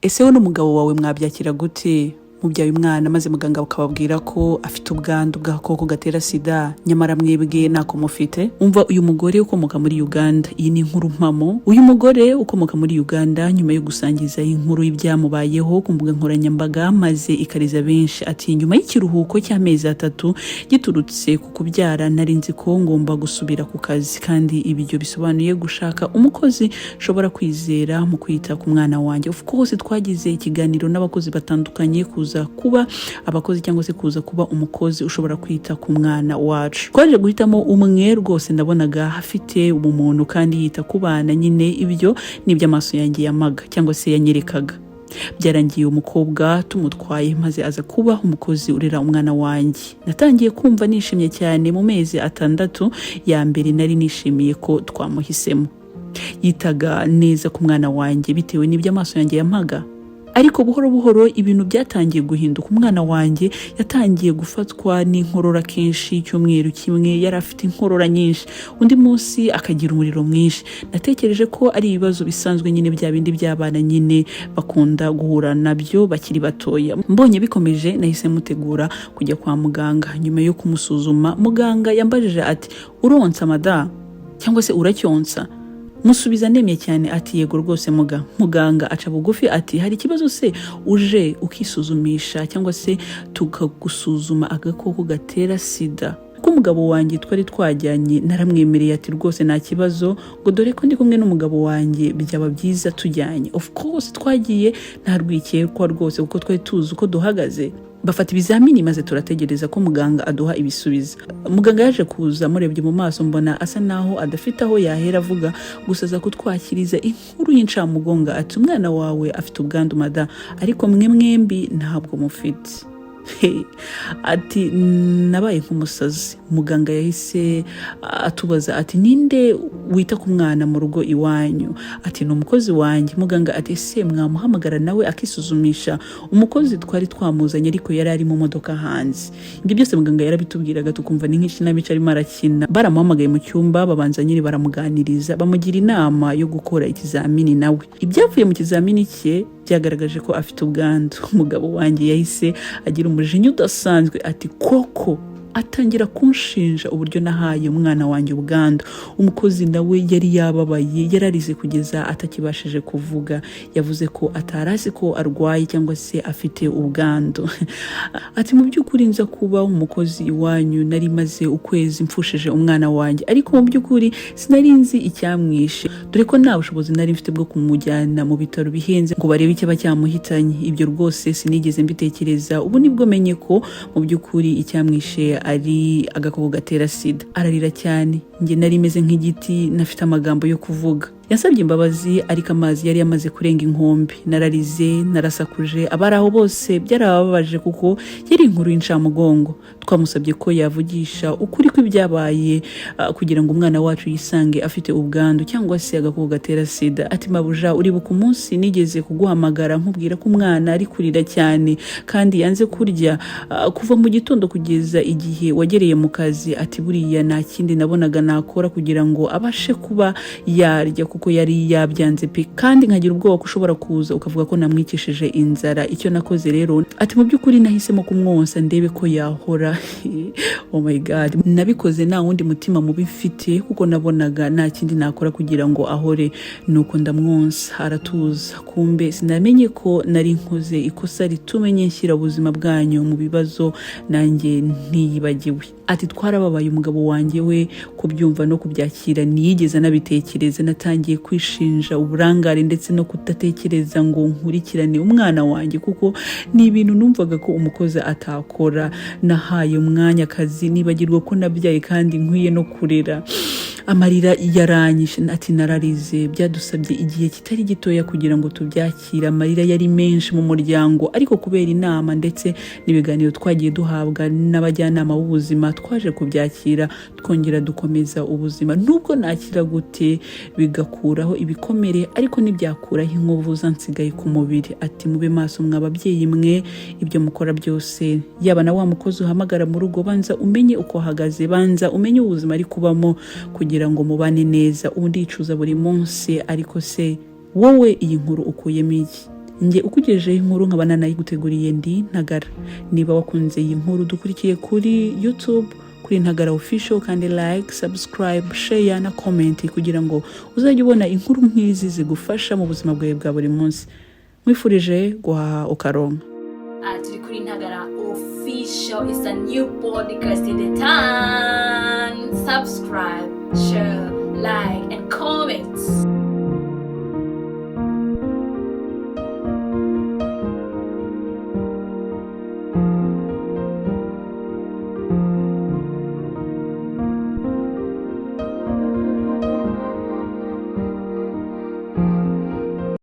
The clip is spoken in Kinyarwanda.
Ese wowe n'umugabo wawe mwabyakira gute mubyaye umwana, maze muganga bakababwira ko afite ubwandu bw'agakoko gatera sida, nyamara mwebwe ntako mufite? Umva uyu mugore ukomoka muri Uganda. Iyi ni inkuru mpamo. Uyu mugore ukomoka muri Uganda, nyuma yo gusangiza inkuru y'ibyamubayeho ku mbuga nkoranyambaga maze ikariza benshi, ati: "Nyuma y'ikiruhuko cy'amezi 3 giturutse ku kubyara, nari nzi ko ngomba gusubira ku kazi, kandi ibyo bisobanuye gushaka umukozi nshobora kwizera mu kwita ku mwana wanjye. Of course twagize ikiganiro n'abakozi batandukanye kuza kuba abakozi cyangwa se kuza kuba umukozi ushobora kwita ku mwana wacu. Twaje guhitamo umwe rwose ndabonaga afite ubumuntu kandi yita ku bana nyine. Ibyo ni iby'amaso yanjye yamaga cyangwa se yanyerekaga. Byarangiye umukobwa tumutwaye, maze aza kuba umukozi urera umwana wanjye. Natangiye kumva nishimye cyane. Mu mezi 6 ya mbere nari nishimiye ko twamuhisemo. Yitaga neza ku mwana wanjye bitewe n'ibyo amaso yanjye yampaga. Ariko buhoro buhoro ibintu byatangiye guhinduka. Umwana wanjye yatangiye gufatwa n'inkorora kenshi. Icyumweru kimwe yari afite inkorora nyinshi, undi munsi akagira umuriro mwinshi. Natekereje ko ari ibibazo bisanzwe nyine, bya bindi by'abana nyine bakunda guhura nabyo bakiri batoya. Mbonye bikomeje, nahise mutegura kujya kwa muganga. Nyuma yo kumusuzuma, muganga yambajije ati: 'Uronsa mada, cyangwa se uracyonsa?' Musubiza nemye cyane ati: 'Yego rwose muga.' Muganga aca bugufi ati: 'Hari ikibazo se uje ukisuzumisha cyangwa se tukagusuzuma agakoko gatera sida?' Kuko umugabo wanjye twari twajyanye, naramwemereye ati: 'Rwose nta kibazo,' ngo dore ko ndi kumwe n'umugabo wanjye, byaba byiza tujyanye. Of course twagiye nta rwikekwa rwose, kuko twari tuzi uko duhagaze. Bafata ibizamini, maze turategereza ko muganga aduha ibisubizo. Muganga yaje kuza, murebye mu maso mbona asa naho adafite aho yahera avuga, gusa aza kutwakiriza inkuru y'incamugonga ati: 'Umwana wawe afite ubwandu mada, ariko mwe mwembi ntabwo mufite.' Ati: 'Nabaye nk'umusazi. Muganga yahise atubaza ati: 'Ninde wita ku mwana mu rugo iwanyu?' Ati: 'Ni umukozi wanjye.' Muganga ati: 'Ese mwamuhamagara nawe akisuzumisha?' Umukozi twari twamuzanye, ariko yari ari mu modoka hanze. Ibyo byose muganga yarabitubwiraga tukumva ni nk'ikinamico arimo arakina. Baramuhamagaye mu cyumba, babanza nyine baramuganiriza, bamugira inama yo gukora ikizamini nawe. Ibyavuye mu kizamini cye byagaragaje ko afite ubwandu. Umugabo wanjye yahise agira umujinya udasanzwe ati: 'Koko?' Atangira kunshinja uburyo nahaye umwana wanjye ubwandu. Umukozi nawe yari yababaye, yararize kugeza atakibashije kuvuga. Yavuze ko atari azi ko arwaye cyangwa se afite ubwandu. Ati: 'Mu by'ukuri nza kuba umukozi iwanyu nari maze ukwezi mfushije umwana wanjye, ariko mu by'ukuri sinari nzi icyamwishe, dore ko nta bushobozi nari mfite bwo kumujyana mu bitaro bihenze ngo barebe icyaba cyamuhitanye. Ibyo rwose sinigeze mbitekereza. Ubu nibwo menye ko mu by'ukuri icyamwishe ari agakoko gatera sida.' Ararira cyane. Njye nari meze nk'igiti, nafite amagambo yo kuvuga. Yansabye imbabazi, ariko amazi yari yamaze kurenga inkombe. Nararize, narasakuje, abari aho bose byarabababaje kuko yari inkuru y'incamugongo. Twamusabye ko yavugisha ukuri kw'ibyabaye kugira ngo umwana wacu yisange afite ubwandu cyangwa se agakoko gatera sida. Ati: 'Mabuja, uribuka umunsi nigeze kuguhamagara nkubwira ko umwana ari kurira cyane kandi yanze kurya kuva mu gitondo kugeza igihe wagereye mu kazi? Ati: 'Buriya nta kindi nabonaga nakora kugira ngo abashe kuba yarya, kuko yari yabyanze pe, kandi nkagira ubwoba ko ushobora kuza ukavuga ko namwikishije inzara. Icyo nakoze rero,' ati 'mu by'ukuri nahisemo kumwonsa ndebe ko yahora.' Oh my God, nabikoze nta wundi mutima mubi mfite, kuko nabonaga nta kindi nakora kugira ngo ahore. Nuko ndamwonsa aratuza. Kumbe sinamenye ko nari nkoze ikosa ritumenye nshyira ubuzima bwanyu mu bibazo nanjye ntiyibagiwe.' Ati: 'Twarababaye. Umugabo wanjye we kubyumva no kubyakira ntiyigeze anabitekereza. Natangiye kwishinja uburangare ndetse no kudatekereza ngo nkurikirane umwana wanjye, kuko ni ibintu numvaga ko umukozi atakora. Nahaye umwanya akazi, nibagirwa ko nabyaye kandi nkwiye no kurera. Amarira yaranyishe.' Ati: 'Nararize. Byadusabye igihe kitari gitoya kugira ngo tubyakire. Amarira yari menshi mu muryango, ariko kubera inama ndetse n'ibiganiro twagiye duhabwa n'abajyanama b'ubuzima, twaje kubyakira, twongera dukomeza ubuzima. Nubwo nakira gute bigakuraho ibikomere, ariko ntibyakuraho inkovu zansigaye ku mubiri.' Ati: 'Mube maso mwa babyeyi mwe, ibyo mukora byose, yaba na wa mukozi uhamagara mu rugo, banza umenye uko ahagaze, banza umenye ubuzima ari kubamo kugira ngo mubane neza. Ubu ndicuza buri munsi.' Ariko se wowe iyi nkuru ukuyemo iki?' Njye ukugejejeho inkuru nkaba nanayiguteguriye ndi Ntagara. Niba wakunze iyi nkuru, dukurikiye kuri YouTube kuri Ntagara Official, kandi like, subscribe, share na comment kugira ngo uzajye ubona inkuru nk'izi zigufasha mu buzima bwawe bwa buri munsi. Nkwifurije guhaha ukaronka. Turi kuri Ntagara Official. It's a new podcast in the town. Subscribe, share.